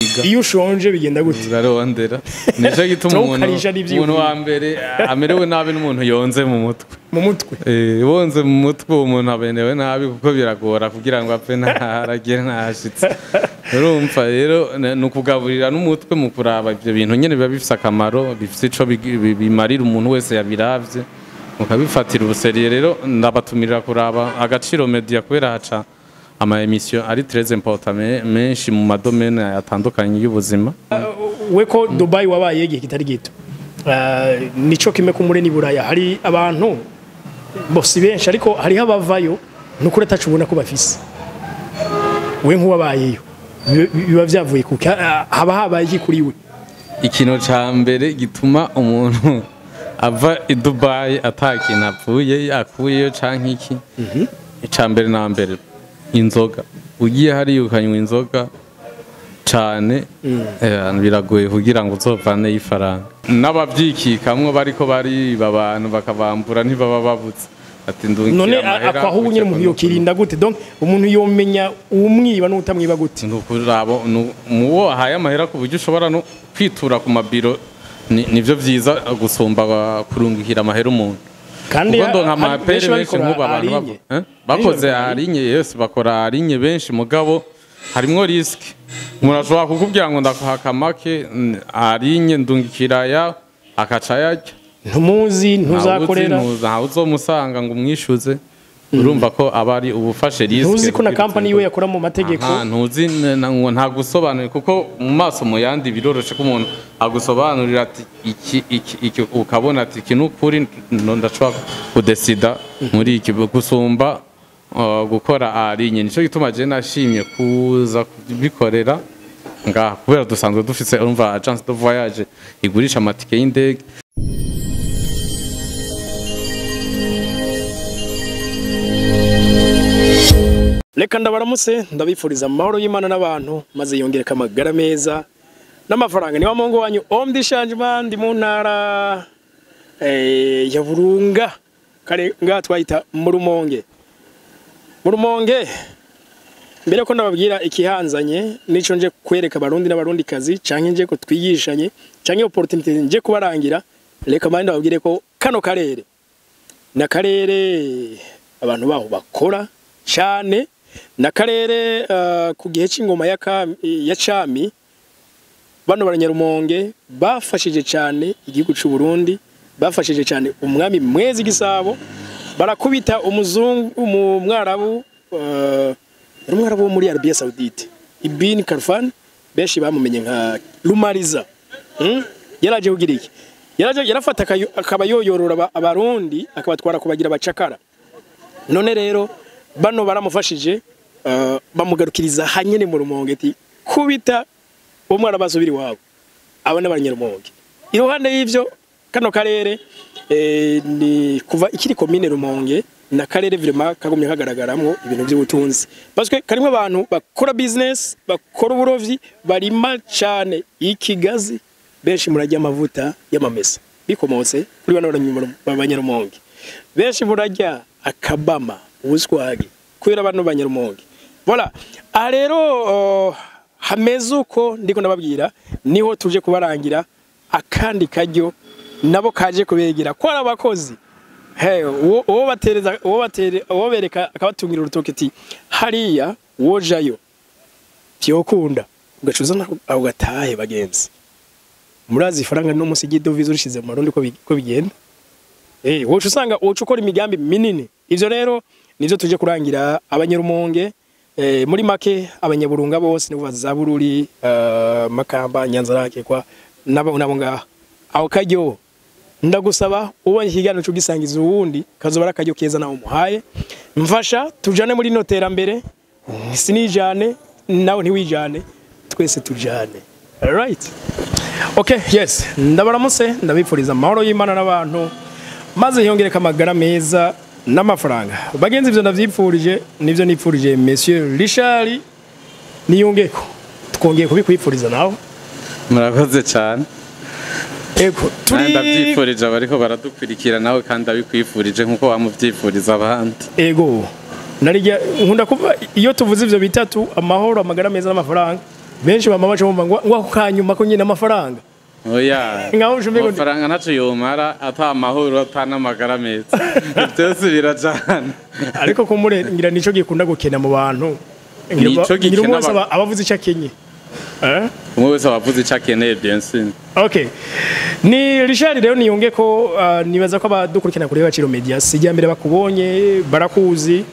Iyo ushonje bigenda gute? Urarondera. Nico gituma Turawukarisha n'ivyiyumviro. Umuntu wa mbere amerewe nabi n'umuntu yonze mu mutwe. Mu mutwe. Wonze mu mutwe, uwo muntu abenewe nabi, kuko biragora kugira ngo apfe ntaragere ntashitse. Urumva rero ni ukugaburira n'umutwe mu kuraba ivyo bintu nyene biba bifise akamaro, bifise ico bimarira umuntu wese yabiravye, mukabifatira ubu sérieux. Rero ndabatumirira kuraba Agaciro Media, kubera haca ama émission ari très important menshi mu ma domaine atandukanye y'ubuzima. We ko Dubai wabaye igihe kitari gito, nico kimwe ko muri ni Buraya hari abantu bose benshi, ariko hariho abavayo nukuri atacu ubona ko bafise. We nk'uwabayeyo, biba vyavuye kuki? Haba habaye iki kuri we? Ikintu ca mbere gituma umuntu ava i Dubai ata kintu apfuye akuyeyo canke iki, ica mbere na mbere, inzoga. Ugiye hariya ukanywa inzoga cane, biragoye kugira ngo uzovaneyo ifaranga. N'abavyikikamwo bariko bariba abantu bakabambura ntibaba babuze ati ndungikira None amahera. ako ahubwo nyine umuntu yokirinda gute? Donc umuntu yomenya umwiba n'utamwiba gute? Nukuraba muwo ahaye amahera, ku buryo ushobora no kwitura ku mabiro, nivyo vyiza gusumba kurungikira amahera umuntu. Kandi kuko ndonka hari ama appels benshi benshi babikora nk'ubu abantu en ligne. eh? Bakoze babikora en ligne, yes, bakora en ligne benshi, mugabo harimwo risque. Umuntu ashobora kukubwira ngo ndakuhaka make en ligne, ndungikira ya, akaca yarya. Ntumuzi, ntuzakorera. Ntawe uzomusanga ngo umwishuze. Urumva ko aba ari ubufashe risque. Ntuzi ko na kugira company yiwe yakora mu mategeko. Aha, ntuzi ngo nta gusobanurira, kuko mu maso mu yandi biroroshe ko umuntu agusobanurira ati iki, iki, iki, ukabona ati iki nukuri ndashobora kudesida muri iki, gusumba gukora en ligne. Nico gituma je nashimye kuza kubikorera ngaha, kubera dusanzwe dufise, urumva, agence de voyage igurisha amatike y'indege. Reka ndabaramutse, ndabifuriza amahoro y'Imana n'abantu, maze yongereka amagara meza n'amafaranga. Niba mungu wanyu Omdi Changement, ndi mu ntara ya Burunga, kare ngaha twayita mu Rumonge. Mu Rumonge, mbere ko ndababwira ikihanzanye nico nje kwereka abarundi n'abarundikazi, canke nje ko twigishanye, canke opportunity nje kubarangira, reka mande ndababwire ko kano karere na karere abantu baho bakora cyane, na karere ku gihe c'ingoma ya cami bano baranyarumonge bafashije cyane igihugu c'u Burundi, bafashije cyane umwami Mwezi Gisabo, barakubita umuzungu, umwarabu, umwarabu wo muri Arabia Saoudite, Ibn Karfan, benshi bamumenye nka Rumariza. Yaraje kugira iki? Yaraje yarafata akaba yoyorora abarundi, akabatwara kubagira abacakara. None rero bano baramufashije, bamugarukiriza hanyene mu Rumonge, ati kubita uwo mwana basubira iwabo. Abo n'abanyarumonge. Iruhande y'ivyo, kano karere ni kuva ikiri komine Rumonge, na karere vraiment kagumye kagaragaramwo ibintu by'ubutunzi, parce que karimo abantu bakora business, bakora uburovyi, barima cyane ikigazi. Benshi murajya amavuta y'amamesa bikomotse kuri bano banyarumonge, benshi murajya akabama, ubuswagi, kubera bano banyarumonge. Voilà, aha rero hameze uko ndiko ndababwira, niho tuje kubarangira akandi karyo nabo kaje kubegera ko ari abakozi. Hey, uwo batereza, uwo batere, uwo bereka akabatungira urutoki ati hariya wojayo vyokunda, ugacuza aho gatahe. Bagenzi, murazi ifaranga no musi ry'i devise urishize mu Marundi ko bigenda, woca usanga woca ukora imigambi minini. Ivyo rero nivyo tuje kurangira abanyarumonge, muri make abanyaburunga bose, nibo za Bururi, Makamba, Nyanzarake, kwa nabo ngaha. Aho karyo ndagusaba ubonye ikiganiro cy'ugisangiza uwundi, kazoba ari akaryo keza nawe umuhaye. Mfasha tujane muri no terambere, sinijane nawe ntiwijane, twese tujane. Alright, okay, yes, ndabaramutse, ndabifuriza amahoro y'Imana n'abantu, maze yongereka amagara meza n'amafaranga. Bagenzi, ivyo ndavyipfurije, nivyo nipfurije Monsieur Richard Niyungeko, twongeye kubikwifuriza nawe. Murakoze cyane. Ego. Turi ndabyifurije abariko baradukurikira, nawe kandi abikwifurije nkuko wamuvyifuriza abandi. Ego, narijya nkunda kuva iyo tuvuze ivyo bitatu: amahoro, amagara meza n'amafaranga. Benshi bama baca bumva ngo ako kanyuma ko nyine amafaranga. Oya. Nkaho ushumengo amafaranga ntaco yomara ata amahoro ata n'amagara meza. Byose birajana. Ariko kumure ngira nico gikunda gukena mu bantu. Nico Ngira gikena umwe wese abavuze icyo akenye. Eh? Umwe wese abavuze ico akeneye, bien sûr. Okay. Ni Richard rero niyunge ko nibaza ko abadukurikirana kuri Agaciro Media si irya mbere bakubonye, barakuzi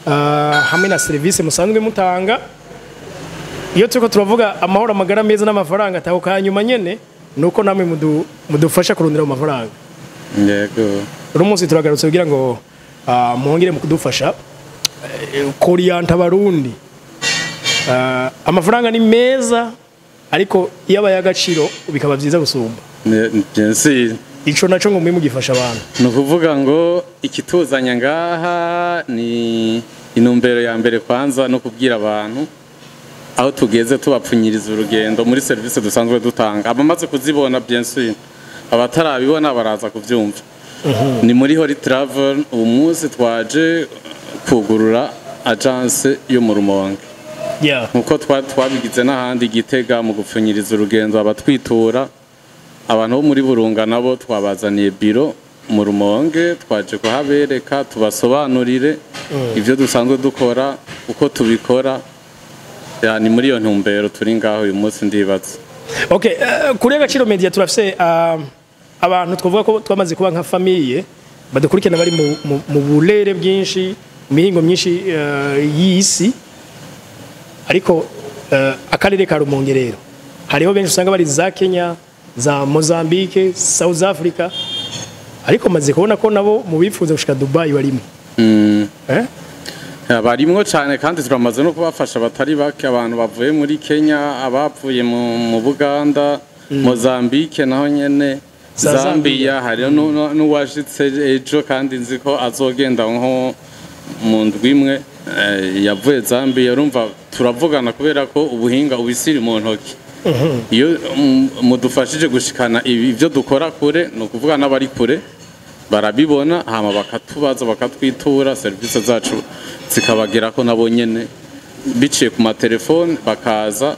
hamwe na service musanzwe mutanga. Iyo turiko turavuga amahoro, amagara meza n'amafaranga ataho kanyuma nyene nuko namwe mudufasha kurondera ayo mafaranga. Yego. Uno munsi turagarutse kugira ngo mwongere mu kudufasha korienta abarundi. Amafaranga ni meza ariko iyo abaye agaciro bikaba vyiza gusumba. Bien sûr. Ico naco ngo mwe mugifasha abantu. Ni ukuvuga ngo ikituzanya ngaha ni intumbero ya mbere kwanza no kubwira abantu aho tugeze, tubapfunyiriza urugendo muri serivisi dusanzwe dutanga. Abamaze kuzibona, bien sûr, abatarabibona baraza kuvyumva. Ni muri Holy Travel. Ubu munsi twaje kugurura agence yo mu Rumonge nkuko twabigize n'ahandi Gitega mu gupfunyiriza urugendo abatwitura. Abantu bo muri Burunga nabo twabazaniye biro mu Rumonge, twaje kuhabereka, tubasobanurire ibyo dusanzwe dukora, uko tubikora. Ya, ni muri iyo ntumbero turi ngaho uyu munsi, ndibaza. Okay, kuri Agaciro Media turafise abantu twavuga ko twamaze kuba nka famille badukurikirana bari mu burere bwinshi, mu mihingo myinshi y'isi, ariko akarere ka Rumonge rero hariho benshi usanga bari za Kenya, za Mozambique, South Africa, ariko maze kubona ko nabo mu bifuza gushika Dubai barimo. Eh? Ya, barimwo cyane kandi turamaze no kubafasha batari bake, abantu bavuye muri Kenya, abavuye mu Buganda, Mozambique naho nyene, Za Zambia, hariho n'uwashitse ejo kandi nzi ko azogenda nko mu ndwi imwe, yavuye Zambia. Urumva turavugana kubera ko ubuhinga ubisiri mu ntoki. Iyo mudufashije gushikana ibyo dukora kure, ni ukuvuga n'abari kure barabibona, hama bakatubaza, bakatwitura, serivisi zacu zikabagerako nabo nyene biciye ku matelefone, bakaza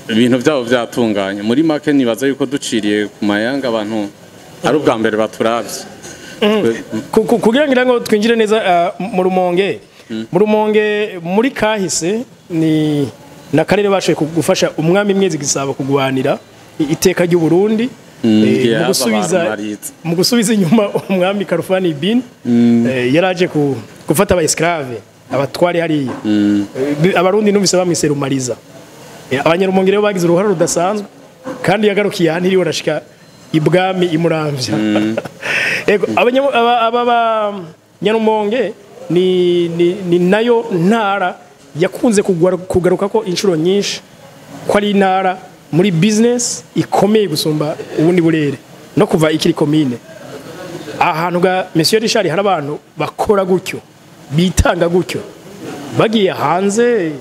ibintu byabo byatunganye. Muri make nibaza yuko duciriye ku mayanga abantu ari ubwa mbere baturavye. Kugira ngira ngo twinjire neza mu Rumonge muri kahise ni n'akarere bashoboye gufasha umwami Mwezi Gisabo kugwanira iteka ry'u Burundi, igihe mu haza gusubiza abantu. Mu gusubiza inyuma umwami Karufani bin yaraje gufata aba esclave abatwari hariya. Abarundi numvise bamwise Rumariza. Abanyarumonge rero bagize uruhare rudasanzwe kandi yagarukiye aha ntiriwe arashika ibwami imuramvya. Ego, aba banyarumonge ni nayo ntara yakunze kugaruka ko inshuro nyinshi ko ari intara muri business ikomeye gusumba ubundi burere no kuva ikiri komine. Ahantu ga Monsieur Richard hari abantu bakora gutyo, bitanga gutyo, bagiye hanze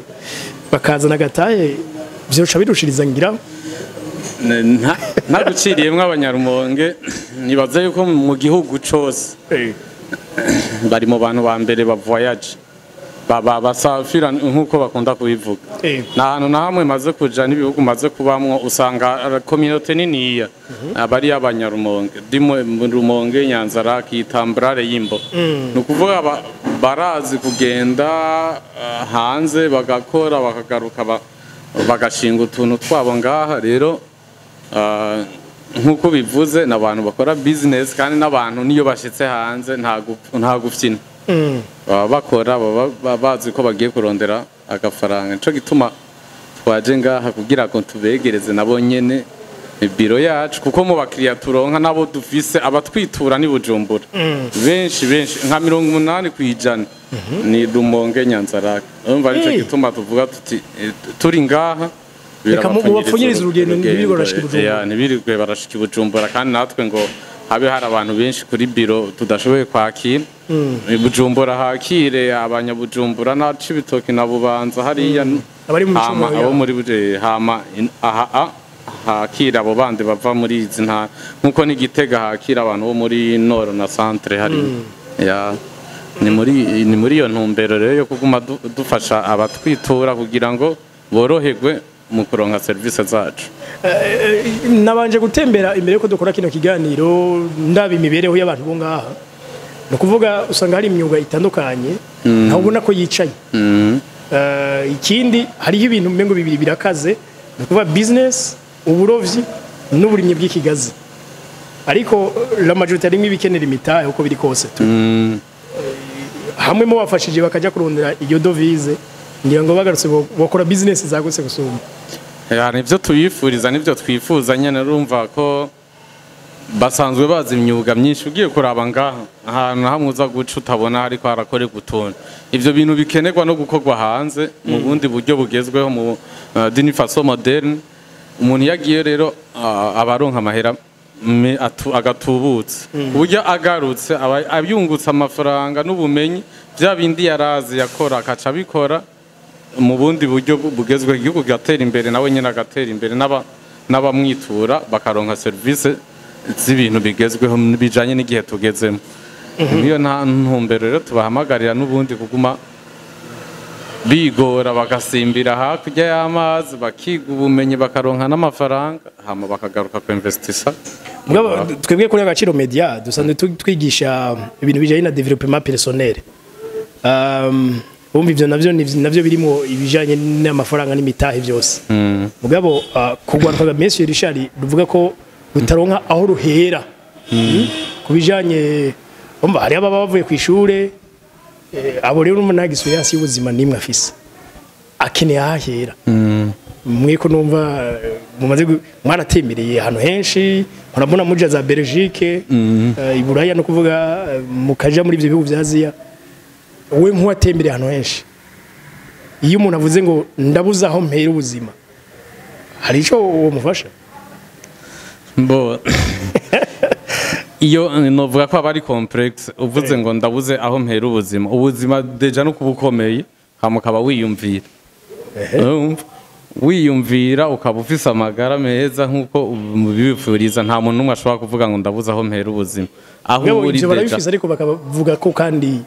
bakazana gatahe vyoca birushiriza ngira. Ntaguciriyemwo, abanyarumonge nibaza yuko mu gihugu cose bari mu bantu ba mbere ba voyage, basafira nk'uko bakunda kubivuga. Nta hantu na hamwe maze kuja n'ibihugu maze kubamwo usanga communauté niniya abari abanyarumonge, ndimo mu Rumonge, Nyanza-Lac, Itambrare, y'Imbo. Ni ukuvuga barazi kugenda hanze bagakora, bakagaruka, bagashinga utuntu twabo ngaha. Rero nk'uko bivuze, ni abantu bakora business kandi n'abantu niyo bashitse hanze nta gufyina, baba bakora, baba bazi ko bagiye kurondera agafaranga. Nico gituma twaje ngaha kugira ngo tubegereze nabo nyene biro yacu, kuko mu bakiriya turonka nabo dufise abatwitura ni Bujumbura benshi benshi, nka 80% ni Rumonge, Nyanza-Lac. Urumva nico gituma tuvuga tuti turi ngaha. Reka mubapfunyirize urugendo, ntibirirwe barashika i Bujumbura. Ntibirirwe barashika i Bujumbura, kandi natwe ngo habe hari abantu benshi kuri biro tudashoboye kwakira. I Bujumbura hakire abanyabujumbura na Cibitoke na Bubanza hariya, Abari mu hama micungararo abo yabo. muri Buje, hama aha hakira abo bandi bava muri izi ntara, nkuko n'Igitega hakira abantu bo muri Nord na Centre hari. Ya, ni muri iyo ntumbero rero yo kuguma dufasha abatwitura kugira ngo boroherwe mu kuronka serivisi zacu. Nabanje gutembera imbere yuko dukora kino kiganiro, ndaba imibereho y'abantu bo ngaha. Ni ukuvuga usanga hari imyuga itandukanye, ntawe ubona ko yicaye. Ikindi hariho ibintu umengo bibiri birakaze, ni ukuvuga business, uburovyi n'uburimyi bw'ikigazi, ariko la majorité harimwo ibikenera imitahe. Uko biri kose tu hamwe mu bafashije bakaja kurondera iyo devise, ngira ngo bagarutse bakora business zagutse gusumba. Ya, nivyo tubifuriza, nivyo twifuza nyene. Urumva ko basanzwe bazi imyuga myinshi. Ugiye kuraba ngaha, ahantu hamwe uza guca utabona hariko harakorerwa utuntu, ivyo bintu bikenerwa no gukorwa hanze mu bundi buryo bugezweho, mu d'une façon moderne. Umuntu iyo agiye rero aba aronka amahera agatubutse, uburyo agarutse aba abyungutse amafaranga n'ubumenyi, bya bindi yarazi yakora akaca abikora mu bundi buryo bugezweho, igihugu kigatera imbere, nawe nyine agatera imbere, n'abamwitura bakaronka serivisi z'ibintu bigezweho bijanye n'igihe tugezemo. Niyo nta ntumbero rero tubahamagarira n'ubundi kuguma bigora, bagasimbira hakurya y'amazi, bakiga ubumenyi, bakaronka n'amafaranga, hama bakagaruka ku investisa. Mugabo twebwe kuri Agaciro Media dusanzwe twigisha ibintu bijanye na développement personnel. Umva, ivyo navyo navyo birimo ibijanye n'amafaranga n'imitahe byose. Mugabo kugwaruka, Monsieur Richard, ruvuga ko rutaronka aho ruhera ku bijanye, umva, hari ababa bavuye ku ishure, abo rero umuntu nta expérience y'ubuzima nimwe afise, akeneye ahahera. Mwe ko numva mumaze mwaratemereye ahantu henshi, murabona muja za Belgique, i Buraya, no kuvuga mukaja muri ivyo bihugu vya Aziya. We nk'uwatembereye ahantu henshi, iyo umuntu avuze ngo ndabuze aho mpera ubuzima, hari ico uwo mufasha? Bo iyo novuga ko aba ari complexe. Uvuze ngo ndabuze aho mpera ubuzima, ubuzima déjà no kuba ukomeye, hama ukaba wiyumvira. Urumva? Wiyumvira ukaba ufise amagara meza nk'uko mubifuriza, nta muntu n'umwe ashobora kuvuga ngo ndabuze aho mpera ubuzima, aho Mugabo uri ivyo déjà. Barabifise, ariko bakavuga ko kandi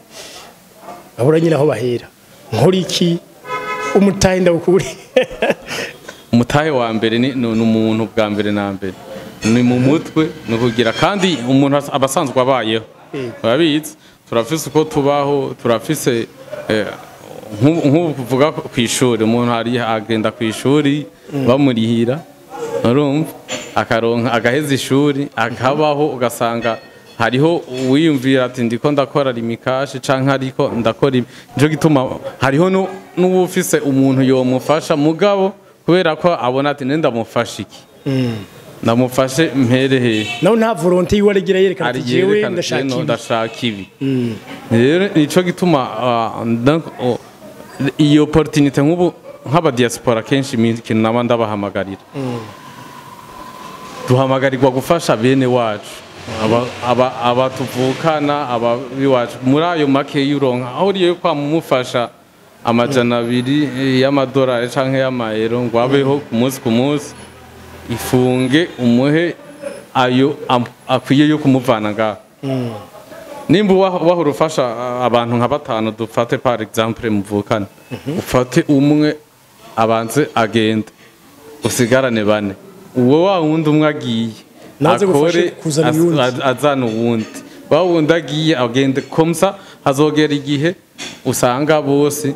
babura nyine aho bahera. Nkora iki? Umutahe ndawukure? Umutahe wa mbere ni umuntu bwa mbere na mbere, ni mu mutwe, ni ukugira kandi umuntu aba asanzwe abayeho. Urabizi, turafise uko tubaho, turafise nk'ubu kuvuga ku ishuri, umuntu hari agenda ku ishuri bamurihira, urumva, akaronka, agaheza ishuri, akabaho. Ugasanga hariho uwiyumvira ati ndiko ndakora Lumicash canke ariko ndakora ibi. Nico gituma hariho n'uwufise umuntu yomufasha, mugabo kubera ko abona ati nenda ndamufasha iki, ndamufashe mpere hehe? Nawe nta volonté yiwe aragira yerekana ati jewe yerekana ndashaka ati, ibi. Ndashaka ibi. Rero nico gituma donc, iyo opportunité nk'ubu nk'aba diaspora kenshi ikintu naba ndabahamagarira, duhamagarirwa gufasha bene wacu, aba tuvukana, aba biwacu, muri ayo make y'uronka, aho uriye kwa mumufasha 200 y'amadolari canke y'amayero ngo abeho ku munsi ku munsi, ifunge umuhe ayo akwiye yo kumuvana ngaho. Nimba wahora ufasha abantu nka batanu, dufate par exemple muvukana, ufate umwe abanze agende, usigarane bane. Uwo wa wundi umwe agiye Naze gufashe akore kuzana uyundi. Azana uwundi, wa wundi agiye agende comme ça, hazogera igihe usanga bose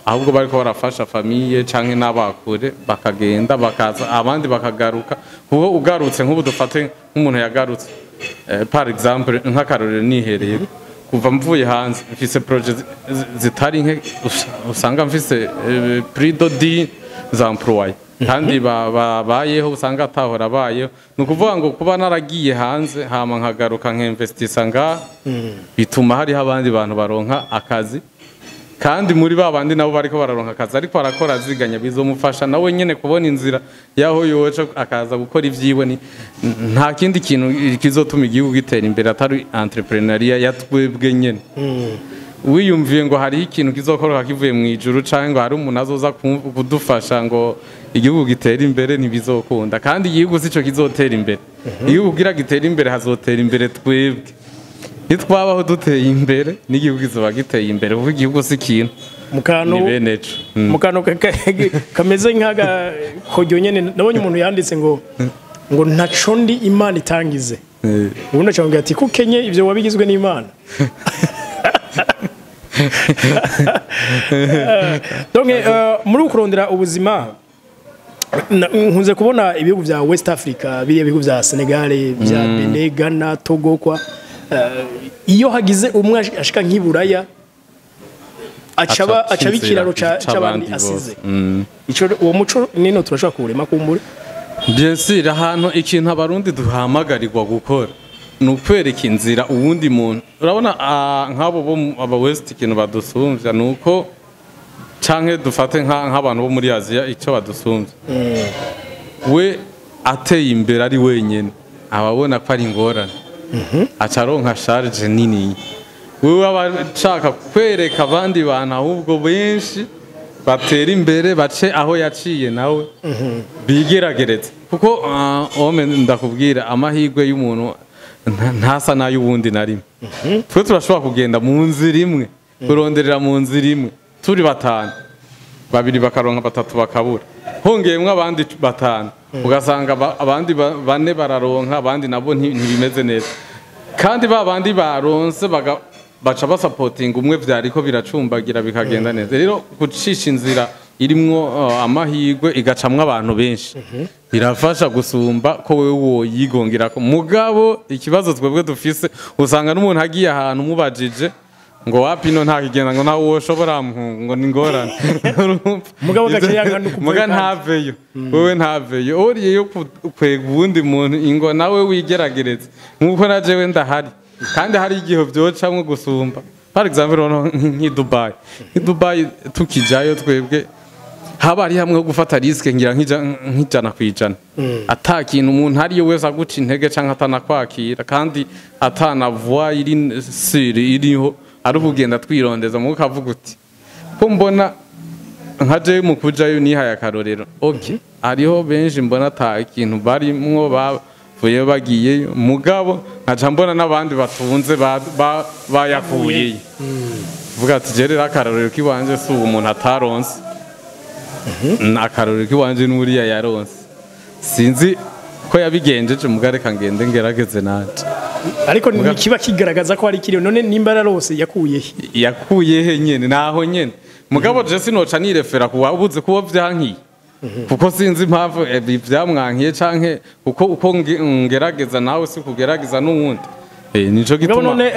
ahubwo bariko barafasha famille canke n'abakure, bakagenda bakaza, abandi bakagaruka. Kuko ugarutse, nk'ubu dufate nk'umuntu yagarutse, par exemple nk'akarorero nihereye, kuva mvuye hanze mfise projet zitari nke, usanga mfise plus de 10 employés kandi babayeho, usanga atahora abayeho. Ni ukuvuga ngo kuba naragiye hanze hama nkagaruka nkinvestisa ngaha, bituma hariho abandi bantu baronka akazi, kandi muri ba bandi nabo bariko bararonka akazi ariko arakora aziganya, bizomufasha nawe nyene kubona inzira yaho yoca akaza gukora ivyiwe. Ni nta kindi kintu kizotuma igihugu gitera imbere atari entrepreneuriat ya twebwe nyene. Wiyumviye ngo hariho ikintu kizokoroka kivuye mu ijuru canke ngo hari umuntu azoza kudufasha ngo igihugu gitere imbere, ntibizokunda. Kandi igihugu sico kizotera imbere. Igihugu kugira gitere imbere, hazotera imbere twebwe. Nitwabaho duteye imbere, n'igihugu kizoba giteye imbere, kuko igihugu si ikintu, Mukano ni beneco. Mukano kameze nk'aga kojyo nyene, nabonye umuntu yanditse ngo ntaco ndi Imana itangize. Ubundi acamubwira ati kukenye ivyo wabigizwe n'Imana. Donc muri ukurondera ubuzima, nkunze kubona ibihugu vya West Africa, biriya bihugu vya Senegal, vya Benin, Ghana, Togo kwa iyo hagize umwe ashika nk'iburaya, acaba ikiraro c'abandi asize. Ico uwo muco nino turashobora kuwurema kumbure. Bien sûr, ahantu ikintu abarundi duhamagarirwa gukora ni ukwereka inzira uwundi muntu. Urabona, nk'abo bo aba West, ikintu badusumvya ni uko, canke dufate nk'abantu bo muri Aziya, ico badusumvya, we ateye imbere ari wenyene ababona ko ari ingorane, aca aronka charge nini. Wewe aba ashaka kwereka abandi bantu ahubwo benshi batera imbere, bace aho yaciye nawe, bigeragereza, kuko ome ndakubwira, amahirwe y'umuntu ntasa n'ay'uwundi na rimwe. Twe turashobora kugenda mu nzira imwe, kuronderera mu nzira imwe turi batanu, babiri bakaronka, batatu bakabura, hongeyemwo abandi batanu, ugasanga abandi bane bararonka, abandi nabo ntibimeze neza. Kandi ba bandi baronse baca basapotinga umwe vyariko biracumbagira, bikagenda neza. Rero gucisha inzira irimwo amahirwe, igacamwo abantu benshi, birafasha gusumba ko wewe woyigongerako. Mugabo ikibazo twebwe dufise, usanga n'umuntu agiye ahantu, umubajije ngo wapi, ino nta kigenda, ngo nawe woshobora, ngo ni ingorane. Urumva? Mugabo gace yanka no kuvayo Muga kandi. Ntaveyo, wewe ntaveyo, oriye yo kwega uwundi muntu ingo nawe wigeragereze, nkuko na jewe ndahari. Kandi hari igihe vyocamwo gusumba. Par exemple, urabona nk'i Dubai, nk'i Dubai tukijayo twebwe haba hari hamwe ho gufata risque ngira nk'100%, ata kintu umuntu ariyo wese aguca intege canke atanakwakira, kandi atana voie iri sûre iriho, ari ukugenda twirondeza. Mu ukavuga uti ko mbona nka jewe mu kujayo nihaye akarorero, okay, hariho benshi mbona ata kintu barimwo bavuye bagiyeyo, mugabo nkaca mbona n'abandi batunze bayakuyeyo. Vuga ati je rero akarorero k'iwanje si ubu umuntu ataronse, akarorero k'iwanje n'uriya yaronse, sinzi ko yabigenjeje, muga reka ngende ngerageze nanje. Ariko ntikiba kigaragaza ko hari ikiriyo. None nimba yararose, yakuye he? Yakuye he nyene? Naho nyene. Mugabo je sinoca nirefera ku wabuze kuba vyankiye, kuko sinzi impamvu vyamwankiye, canke kuko uko ngerageza nawe si kugerageza n'uwundi. Nico Mugabo gituma. none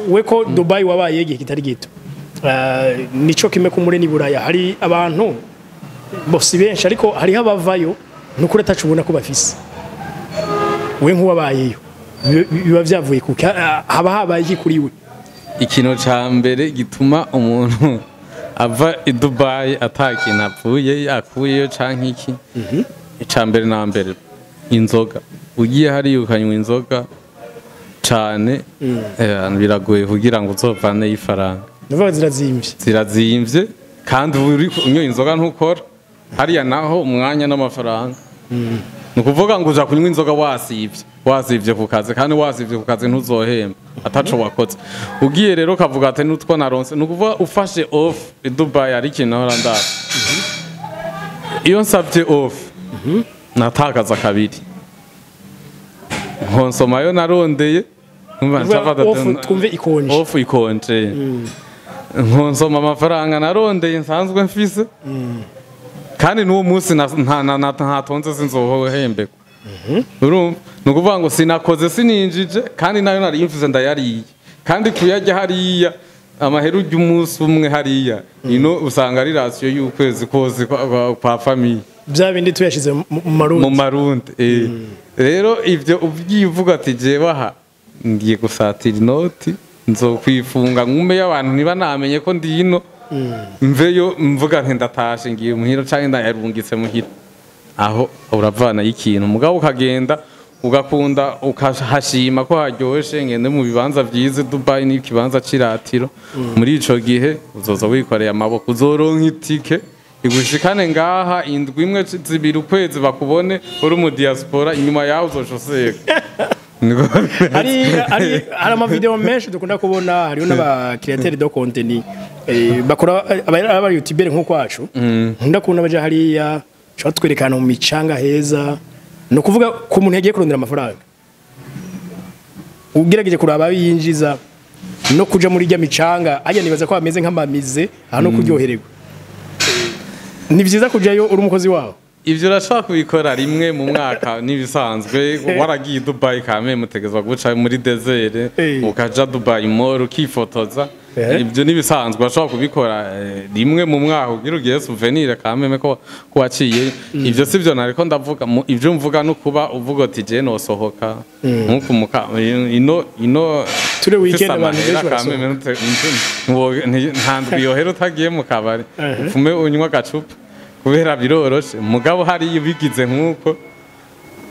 we ko Dubai wabaye igihe kitari gito, nico kimwe ku muri ni Buraya, hari abantu bose benshi, ariko hariho abavayo nukuri atacu ubona ko bafise. We nk'uwabayeyo, biba vyavuye kuki? Haba habaye iki kuri we? Ikintu ca mbere gituma umuntu ava i Dubai ata kintu apfuye akuyeyo canke iki, ica mbere na mbere inzoga. Ugiye hariya ukanywa inzoga cane, biragoye kugira ngo uzovaneyo ifaranga. Ndavuga zirazimvye. Zirazimvye, kandi uba uri unyoye inzoga ntukora hariya naho umwanya n'amafaranga. Ni ukuvuga ngo uja kunywa inzoga wasivye, wasivye ku kazi, kandi wasivye ku kazi ntuzohemba ataco wakoze. Ugiye rero ukavuga ati nutwo naronse, ni ukuvuga ufashe off i Dubai. Ari ikintu nahora ndaba, iyo nsavye off natakaza kabiri, nkonsomayo narondeye. Numva Kuvuga ncafata off, twumve ikonje. Off ikonje, nkonsoma amafaranga narondeye nsanzwe mfise, kandi n'uwo munsi ntatonze sinzohembekwa. Urumva, ni ukuvuga ngo sinakoze, sininjije, kandi nayo nari mfise ndayariye. Kandi kuyarya hariya, amahera urya umunsi umwe hariya, ino usanga ari ration y'ukwezi kose kwa famille. Bya bindi tuyashize mu marundi. Mu marundi. Rero ivyo ubyivuga ati jewe aha ngiye gusatira inoti, nzokwifunga nkume y'abantu niba namenye ko ndi ino, mveyo mvuga nti ndatashe ngiye muhira canke ndayarungitse muhira, aho uravana y'ikintu. Mugabo ukagenda ugakunda, ukahashima ko haryoshe, ngende mu bibanza vyiza, Dubai ni ikibanza c'iratiro. Muri ico gihe uzoza wikoreye amaboko, uzoronka itike igushikane ngaha indwi imwe, zibiri, ukwezi, bakubone uri mu diaspora, inyuma yawe uzoca useka. Niko Hari amavideo menshi dukunda kubona, hariho n'aba créateur de contenu bakora aba youtubeur nk'uko wacu, nkunda kubona baja hariya, ushobora twerekana mu micanga heza. Ni ukuvuga ku muntu yagiye kurondera amafaranga, ugerageje kuraba ayo yinjiza no kuja muri rya micanga ajya, nibaza ko bameze nk'amamize aha no kuryohererwa. Ni vyiza kujayo uri umukozi wawo? Ivyo urashobora kubikora rimwe mu mwaka n'ibisanzwe. Waragiye i Dubai kame mutegezwa guca muri desert, ukaja Dubai Mall ukifotoza. Ibyo n'ibisanzwe, urashobora kubikora rimwe mu mwaka ugira ugiye souvenir kameme ko waciye. Ivyo sivyo nariko ndavuga. Ivyo mvuga no kuba uvuga uti je nosohoka nkuko muka ino Turi weekend ufise abantu benshi amahera kameme nta ndwi yohera utagiye mu kabari, upfume unywa agacupa kubera biroroshe. Mugabo hariya ubigize nk'uko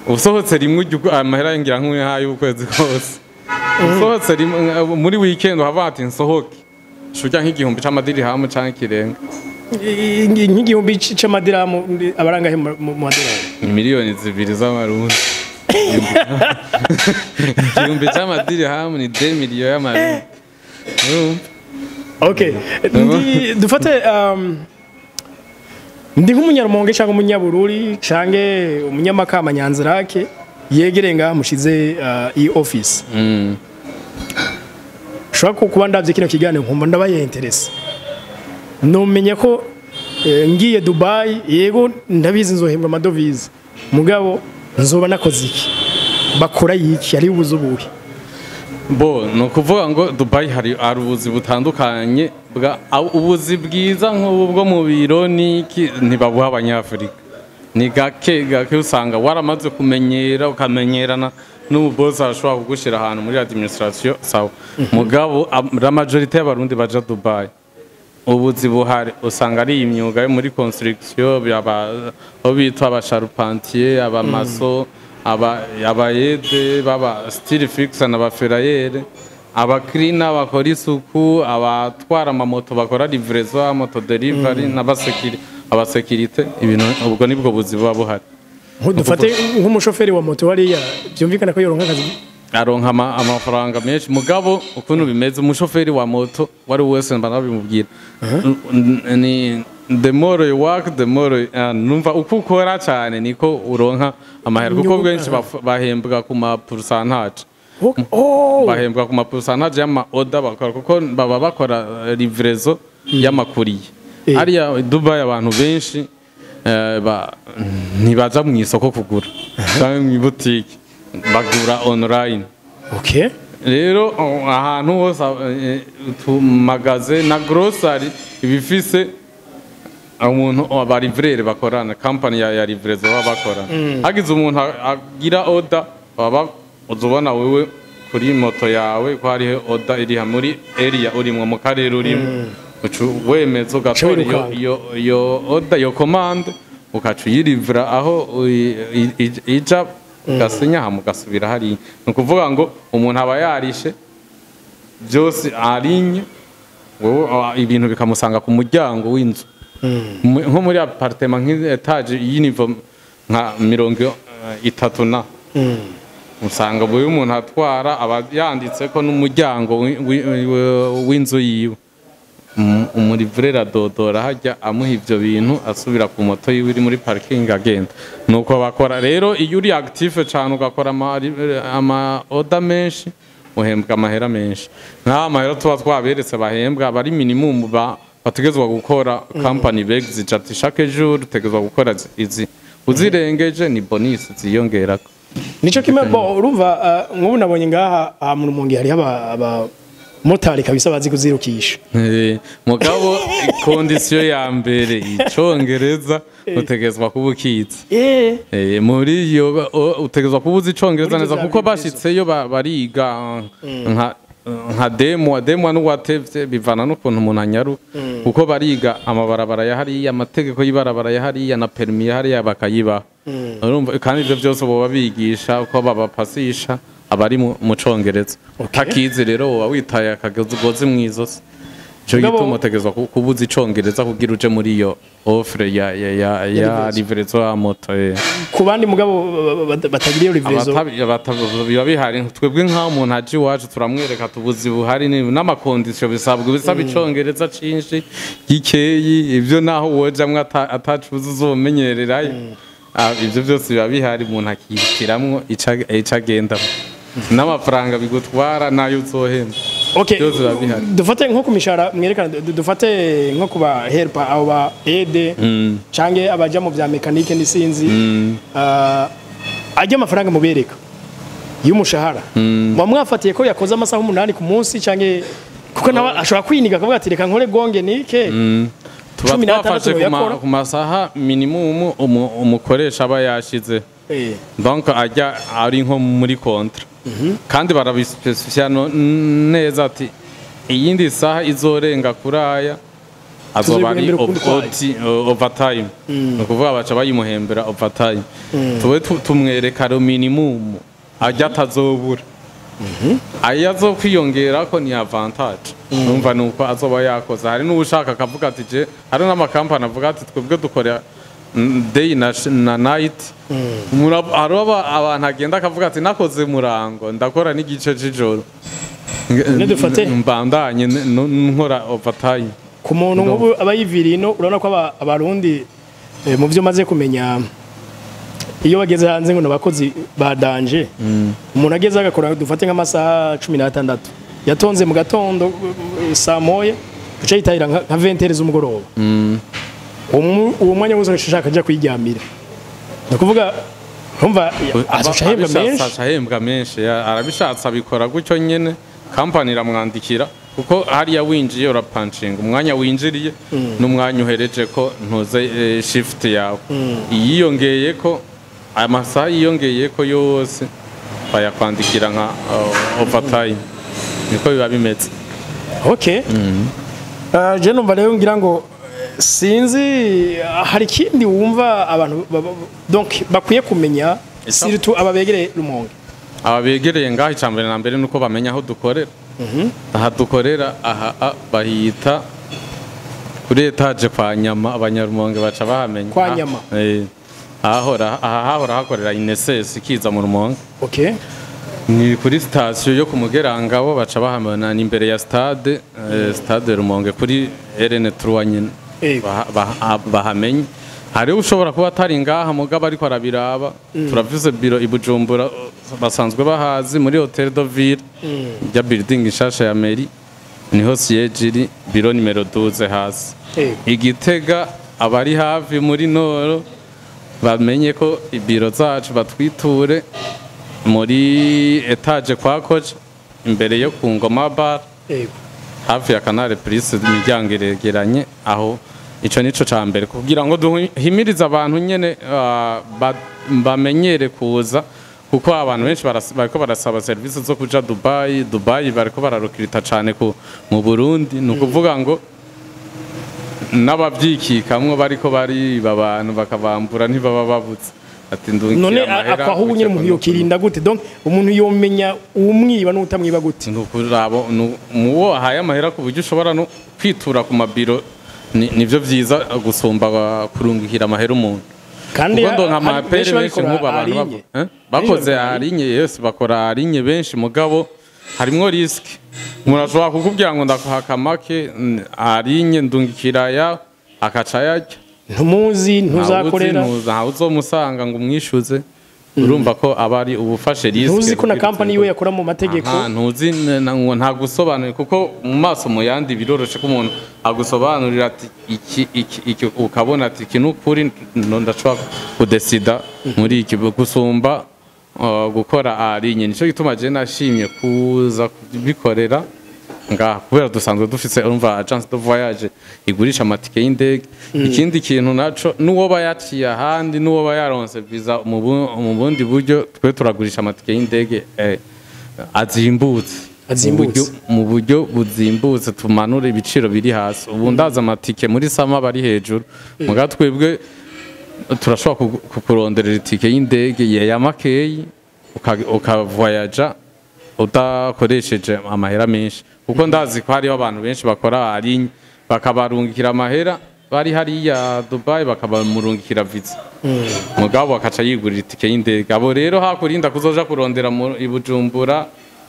usohotse rimwe ujya amahera ngira nk'uyahaye ukwezi kose. Usohotse rimwe muri weekend uhava ati nsohoke, shujya nk'igihumbi c'amadirihamu canke kirenga. Nk'igihumbi c'amadiramu abarangahe mu madolari? Ni 2 miliyoni z'amarundi. Igihumbi c'amadirihamu ni 2 millions y'amarundi. Urumva? Okay, ndi dufate ndi nk'umunyarumonge cyangwa umunyabururi cyangwa umunyamakama Nyanzarake yegereye ngaha mushize iyi office, ushobora kuba ndabye kino kiganiro nkumva ndabaye intéressé, numenya ko ngiye Dubai, yego ndabizi nzohembwa amadovize, mugabo nzoba nakoze iki, bakora iki, ari ubuze ubuhe? Bo ni ukuvuga ngo Dubai hari ubuzi butandukanye bwa ubuzi bwiza nk'ubu bwo mu biro n'iki ntibabuha abanyafurika, ni gake gake. Usanga waramaze kumenyera, ukamenyerana n'ubu boss, arashobora kugushyira ahantu muri administration, sawa. Mugabo la majorité y'abarundi baja Dubai, ubuzi buhari usanga ari imyuga yo muri construction, abo bitwa aba charpentier, abamaso, aba abayede baba steel fixer n'aba ferrailleur, aba cleaner bakora isuku, abatwara amamoto bakora livraison, moto delivery, n'abasekiri abasekirite. Ibintu ubwo nibwo buzi buba buhari. Dufate nk'umushoferi wa moto hariya, byumvikana ko yoronka akazi? Aronka amafaranga menshi. Mugabo ukuntu bimeze, umushoferi wa moto wari wese mba nabimubwira ni the more you work, the more numva uko ukora cyane niko uronka amahera, kuko Inyungu, benshi bahembwa ku ma pourcentage. Oh. Bahembwa ku ma pourcentage y'ama order bakora, kuko baba bakora livraison y'ama courrier. Hariya Dubai abantu benshi ntibaja mu isoko kugura cyangwa mu butike, bagura online. Rero ahantu hose utumagaze na grocery ibifise umuntu aba livreur bakorana, company ya livraison baba bakorana. Hagize umuntu agira order, baba uzubona wewe kuri moto yawe ko hariho order iri muri area urimwo, mu karere urimo, uca wemeza ugatora iyo wirukanga. iyo order, iyo commande, ukaca uyirivura aho ija, ugasinya, hama ugasubira hariya. Ni ukuvuga ngo umuntu aba yarishe byose arinye, wowe ibintu bikamusanga ku muryango w'inzu. Nko muri appartement nk'étage y'i niveau nka 30 na usanga buri umuntu atwara aba yanditse ko n'umuryango w'inzu yiwe. Umu livreur adodora hajya, amuha ivyo bintu, asubira ku moto yiwe iri muri parking, agenda. Nuko bakora rero. Iyo uri active cyane ugakora ama order menshi, uhembwa amahera menshi. Nk'aho amahera tuba twaberetse bahembwa aba ari minimum bategezwa gukora. Company begizije ati chaque jour utegezwa gukora izi, uzirengeje ni bonus ziyongerako. Nico kimwe bo urumva nk'ubu nabonye ngaha aha mu Rumonge hariho aba motari kabisa bazi kuzirukisha. Mugabo condition ya mbere, icongereza utegezwa kuba ukizi. Muri iyo utegezwa kuba uzi icongereza Muri neza ivyo kuko vya bashitseyo bariga nka demwa demwa n'uwatevye, bivana n'ukuntu umuntu anyaruka, kuko bariga amabarabara ya hariya, amategeko y'ibarabara ya hariya na permis ya hariya bakayibaha. Urumva kandi ivyo byose boba bigisha uko babapasisha abari mu congereza. Utakizi rero woba witaye akagozi mw'izosi. Ico Mugabo- gituma utegerezwa kubuza icongereza kugira uje muri iyo offre ya livraison ya moto. Ku bandi mugabo batagira iyo livraison? Biba bihari. Twebwe nk'aho umuntu aje iwacu, turamwereka tubuzi buhari n'ama conditions bisabwa, bisaba icongereza cinshi gikeyi. Ibyo naho wojamwo atacuza uzomenyererayo. Ivyo byose biba bihari, umuntu akihitiramwo ico agendamo n'amafaranga bigutwara n'ayo uzohemba. Okay. Byose biba bihari. Dufate nko ku mishahara mwerekana, dufate nko ku ba helper, abo ba aide canke abaja mu vya mécanique n'isinzi. Ajya amafaranga mubereka y'umushahara, muba mwafatiye ko yakoze amasaha 8 ku munsi, canke kuko nawe ashobora kwiniga akavuga ati: "Reka nkore gonge nike Tuba 16 twafashe yakora." ku masaha minimum umukoresha aba yashize. Donc ajya ari nko muri contrat, kandi barabispecifiya neza ati iyindi saha izorenga kuri aya azoba ari Tuzoyiguhembera ukundi kwayo. Overtime, ni ukuvuga baca bayimuhembera overtime. Tube tumwereka ro minimum ajya atazobura, ayo azokwiyongera ko ni avantage. Numva nuko azoba yakoze. Hari n'ushaka akavuga ati je, hari n'amakampani avuga ati twebwe dukora day na night. Hari abantu agenda akavuga ati nakoze murango, ndakora n'igice c'ijoro. None dufate- Mbandanye nkora overtime. Ku muntu nk'ubu aba yiviriye ino, urabona ko abarundi mu byo maze kumenya, iyo bageze hanze ngo ni abakozi ba danger. Umuntu ageze agakora, dufate nk'amasaha 16, yatonze mu gatondo saa 1, uca yitahira nka 20 z'umugoroba. Uwo mwanya wose ashaka aja kwiryamira, ni ukuvuga ntumva azoca ahembwa menshi. Aca ahembwa menshi, arabishatse abikora gutyo nyene, kampani iramwandikira, kuko hariya winjiye urapanshinga umwanya winjiriye n'umwanya uhereje ko ntuze shift yawe iyiyongeye ko amasaha yiyongeye ko yose bayakwandikira nka overtime. Niko biba bimeze. Okay. Je numva rero ngira ngo sinzi hari ikindi wumva abantu donc bakwiye kumenya, surtout aba begereye Rumonge. Aba begereye ngaho, icya mbere na mbere nuko bamenya aho dukorera. Aha dukorera aha bahita kuri étage kwa Nyama. Abanyarumonge baca bahamenya. Kwa Nyama. Ahahora aha hahora hakorera INSS ikiza mu Rumonge. Ni kuri sitasiyo yo ku Mugerangabo, baca bahamenya, ni imbere ya stade, stade Rumonge kuri RN3 nyine. Bahamenye. Hariho ushobora kuba atari ngaha mugabo ariko arabiraba, turafise biro i Bujumbura, basanzwe bahazi muri Hotel de Ville ya building nshasha ya mairie, niho siège iri, biro nimero 12 hasi. Igitega, abari hafi muri noro bamenye ko ibiro zacu batwiture muri étage kwa Koja, imbere yo ku Ngoma Bar, hafi ya Canal Plus, imiryango iregeranye aho. Ico nico ca mbere, kugira ngo duhimirize abantu nyene bamenyere kuza, kuko abantu benshi bariko barasaba serivisi zo kuja Dubai. Dubai bariko bararukirita cane ku mu Burundi, ni ukuvuga ngo n'abavyikikamwo bariko bariba abantu bakabambura ntibaba babuze ati ndungikira None amahera. ako aho nyine umuntu yokirinda gute? Donc umuntu yomenya umwiba n'utamwiba gute? Nukurabo muwo ahaye amahera, ku buryo ushobora no kwitura ku mabiro, nivyo vyiza gusumba kurungikira amahera umuntu. Kandi kuko ndonka hari amapere benshi benshi babikora nk'ubu abantu en ligne. eh? Bakoze Benshi babikora en ligne, yes, bakora en ligne benshi, mugabo harimwo risque. Umuntu ashobora kukubwira ngo ndakuhaka make en ligne, ndungikira ya, akaca yarya. Ntumuzi, ntuzakorera. Ntawe uzomusanga ngo umwishuze. Urumva ko aba ari ubufashe risque. Ntuzi ko na kugira company yiwe yakora mu mategeko. Aha, ntuzi ngo nta gusobanurira, kuko mu maso mu yandi biroroshe ko umuntu agusobanurira ati iki, iki, iki, ukabona ati iki ni ukuri, ndashobora kudesida muri iki gusumba gukora en ligne. Nico gituma je nashimye kuza kubikorera ngaha, kubera dusanzwe dufise, urumva, agence de voyage igurisha amatike y'indege. Ikindi kintu naco, n'uwo bayaciye ahandi, n'uwo bayaronse visa mu bundi buryo, twe turagurisha amatike y'indege azimbutse. Azimbutse. Mu buryo buzimbutse, tumanura ibiciro biri hasi. Ubu ndaza amatike muri summer bari hejuru, muga twebwe turashobora kukuronderera itike y'indege ya makeyi ukavoyaja. Udakoresheje amahera menshi, kuko ndazi ko hariho abantu benshi bakora ari bakabarungikira amahera bari hariya Dubai, bakabamurungikira visa, mugabo akaca yigurira itike y'indege. Abo rero hakurinda kuzoja kurondera i Bujumbura,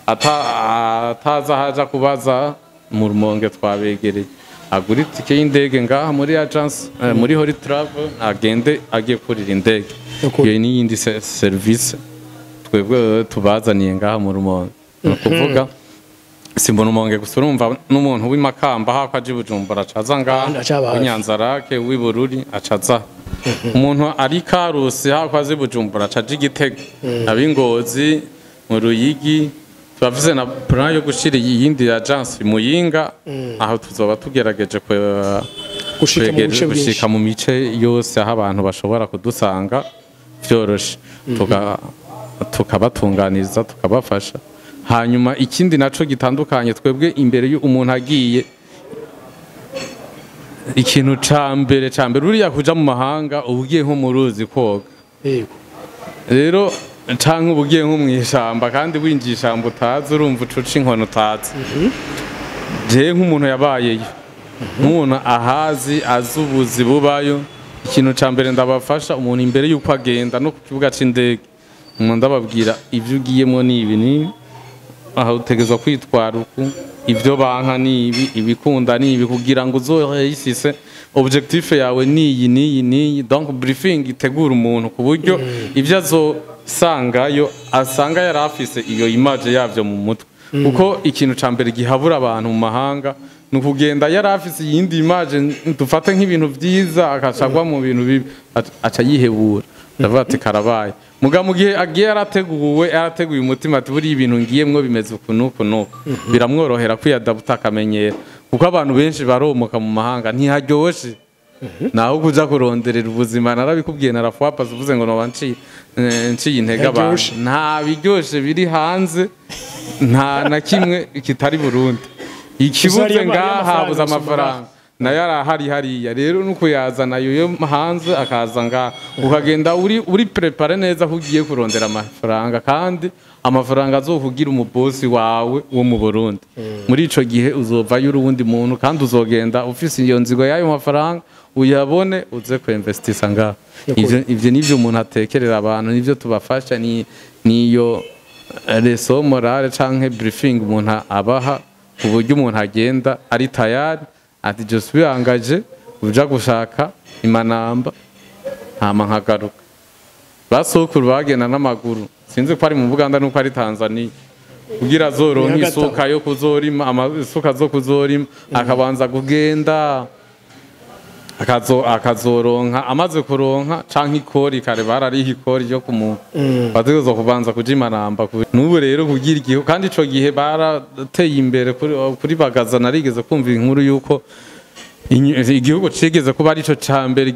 ataza haja kubaza mu Rumonge, twabegereye, agura itike y'indege ngaha muri agence, muri Holy Travel, agende agiye kurira indege. Ukuri. Iyo ni iyindi service twebwe tubazaniye ngaha mu Rumonge. Ni ukuvuga si mu Rumonge gusa, urumva n'umuntu w'imakamba hako aje i Bujumbura acaza ngaha, Aca hafi. W'Inyanzarake, w'ibururi acaza. Umuntu ari Karusi hako aza i Bujumbura acaja i Gitega, ab'Ingozi, mu Ruyigi. Turafise na plan yo gushira iyindi agence i Muyinga, aho tuzoba tugerageje Gushika mu bice byinshi. Gushika mu mice yose aho abantu bashobora kudusanga vyoroshe, tukabatunganiza, tukabafasha. Hanyuma ikindi naco gitandukanye, twebwe imbere y'umuntu agiye, ikintu ca mbere uriya kuja mu mahanga, uba ugiye nko mu ruzi koga. Rero canke uba ugiye nko mw'ishamba, kandi winjiye ishamba utazi, urumva ucuca inkono utazi. Jewe nk'umuntu yabayeyo, nk'umuntu ahazi, azi ubuzi bubayo, ikintu ca mbere ndabafasha umuntu imbere y'uko agenda no ku kibuga c'indege, umuntu ndababwira: ibyo ugiyemo ni ibi, ni aha utegerezwa kwitwara uku, ibyo banka ni ibi, ibikunda ni ibi, kugira ngo uzoyisise objectif yawe ni iyi n'iyi n'iyi. Donc briefing itegura umuntu ku buryo ibyo azosangayo asanga yari afise iyo image yavyo mu mutwe, kuko ikintu ca mbere gihabura abantu mu mahanga ni ukugenda yari afise iyindi image, dufate nk'ibintu vyiza, akacagwa mu bintu bibi, aca yihebura, ndavuga ati karabaye. Muga mu gihe agiye yarateguwe, yarateguye umutima ati buriya ibintu ngiyemwo bimeze uku n'uku n'uku, biramworohera kwiyadabuta, akamenyera, kuko abantu benshi baromoka mu mahanga. Ntiharyoshe naho kuja kuronderera ubuzima. Narabikubwiye, narafwapaze uvuze ngo noba nciye intege abantu. Ntiharyoshe. Nta biryoshe biri hanze, nta na kimwe kitari Burundi. Ikibuze hariyo ngaha amafaranga habuze gusumba. Amafaranga nayo arahari hariya, rero nuko yazana ayo yo hanze akaza ngaha, ukagenda uri préparé neza ko ugiye kurondera amafaranga, kandi amafaranga azokugira umubosi wawe wo mu Burundi. Muri ico gihe uzovayo uri uwundi muntu, kandi uzogenda ufise iyo nzigo y'ayo mafaranga, uyabone uze kuinvestisa ngaha. Ivyo nivyo umuntu atekerera abantu, nivyo tubafasha, ni niyo leçon morale canke briefing umuntu abaha, ku buryo umuntu agenda ari tayari ati je suis engagé uja gushaka imanamba hama nkagaruka. Basokuru bagenda n'amaguru, sinzi ko ari mu Buganda nuko ari Tanzania, kugira azoronke Ni hagati aho. Isuka yo kuzorima, isuka zo kuzorima, akabanza kugenda akazoronka, amaze kuronka canke ikori, kare barariha ikori ryo ku muntu, bategerezwa kubanza kuja imaramba. N'ubu rero kugira igihe, kandi ico gihe barateye imbere kuri Bagaza. Narigeze kumva inkuru yuko igihugu cigeze kuba arico ca mbere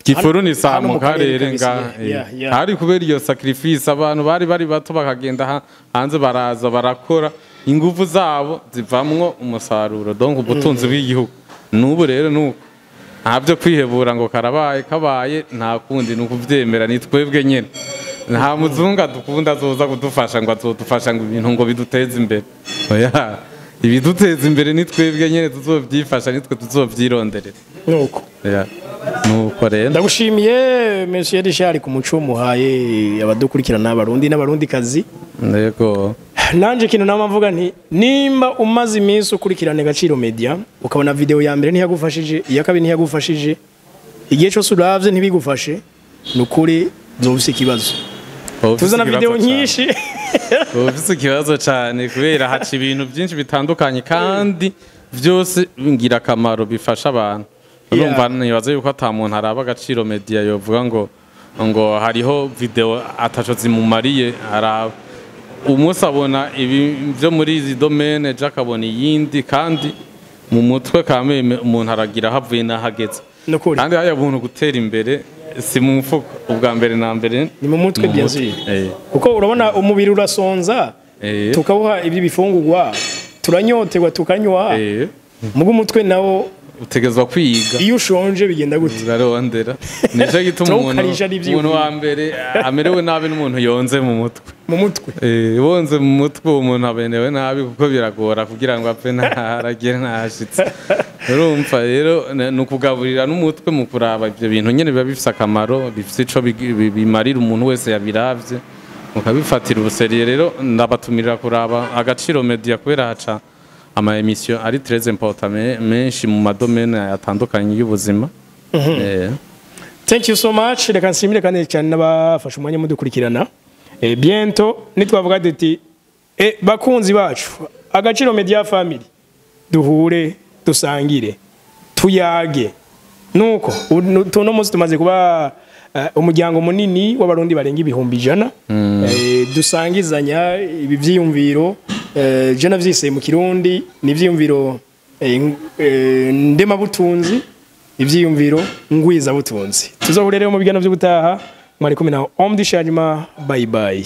gifurunisa Hano mu mu karere karere kabisa, nga yeah. Hari kubera iyo sacrifice, abantu bari bato bakagenda hanze, baraza barakora, ingufu zabo zivamwo umusaruro, donc ubutunzi bw'igihugu. N'ubu rero nuko nta byo kwihebura ngo karabaye kabaye, nta kundi, ni ukuvyemera. Ni twebwe nyene, nta muzungu adukunda azoza kudufasha ngo azodufasha ngo ibintu ngo biduteze imbere. Oya, ibiduteza imbere ni twebwe nyene tuzovyifasha, nitwe tuzovyironderera. Nuko. Yeah. Nuko rero. Ndagushimiye, Monsieur Richard, ku muco muhaye abadukurikirana, abarundi n'abarundi kazi. Yego. Nanje ikintu nama mvuga nti nimba umaze iminsi ukurikirana Agaciro Media, ukabona video ya mbere ntiyagufashije, iya kabiri ntiyagufashije, igihe cyose uravye ntibigufashe, ni ukuri uzofise ikibazo. Tuzana video nyinshi. Ufise ikibazo cyane, kubera haca ibintu byinshi bitandukanye kandi byose ngirakamaro bifasha abantu. Urumva nibaza yuko ata muntu araba Agaciro Media yovuga ngo hariho video ataco zimumariye. Araba umunsi abona ibi byo muri izi domaine, ejo akabona iyindi, kandi mu mutwe kameme umuntu aragira aho avuye n'ahageze. Nukuri. Kandi haya buntu gutera imbere si mu mufuko ubwa mbere na mbere. Ni mu mutwe, bien sûr. Kuko urabona umubiri urasonza, tukawuha ibyo bifungurwa, turanyoterwa tukanywa, mugo umutwe nawo Utegezwa kwiga. Iyo ushonje bigenda gute? Urarondera. Nico gituma umuntu Turawukarisha n'ivyiyumviro. umuntu wa mbere amerewe nabi n'umuntu yonze mu mutwe. Mu mutwe. Wonze mu mutwe, umuntu abenewe nabi, kuko biragora kugira ngo apfe ntaragere ntashitse. Urumva rero, ni ukugaburira n'umutwe mu kuraba ibyo bintu nyene biba bifise akamaro, bifise ico bimarira umuntu wese yabiravye, mukabifatira ubu sérieux. Rero ndabatumirira kuraba Agaciro Media, kubera haca ama émission ari très important menshi mu ma domaine atandukanye y'ubuzima. Thank you so much. Reka nshimire kandi cyane n'abafashe umwanya mudukurikirana. Bientôt nitwavuga duti bakunzi bacu, Agaciro Media Family, duhure, dusangire, tuyage. Nuko tuno munsi tumaze kuba umuryango munini w'Abarundi barenga 100,000, dusangizanya ibi vyiyumviro. Je navyise mu Kirundi ni ivyiyumviro ndemabutunzi, ivyiyumviro ngwizabutunzi. Tuzohure rero mu biganiro by'ubutaha. Mwari kumwe na Omdi Shanyuma. Bye bye.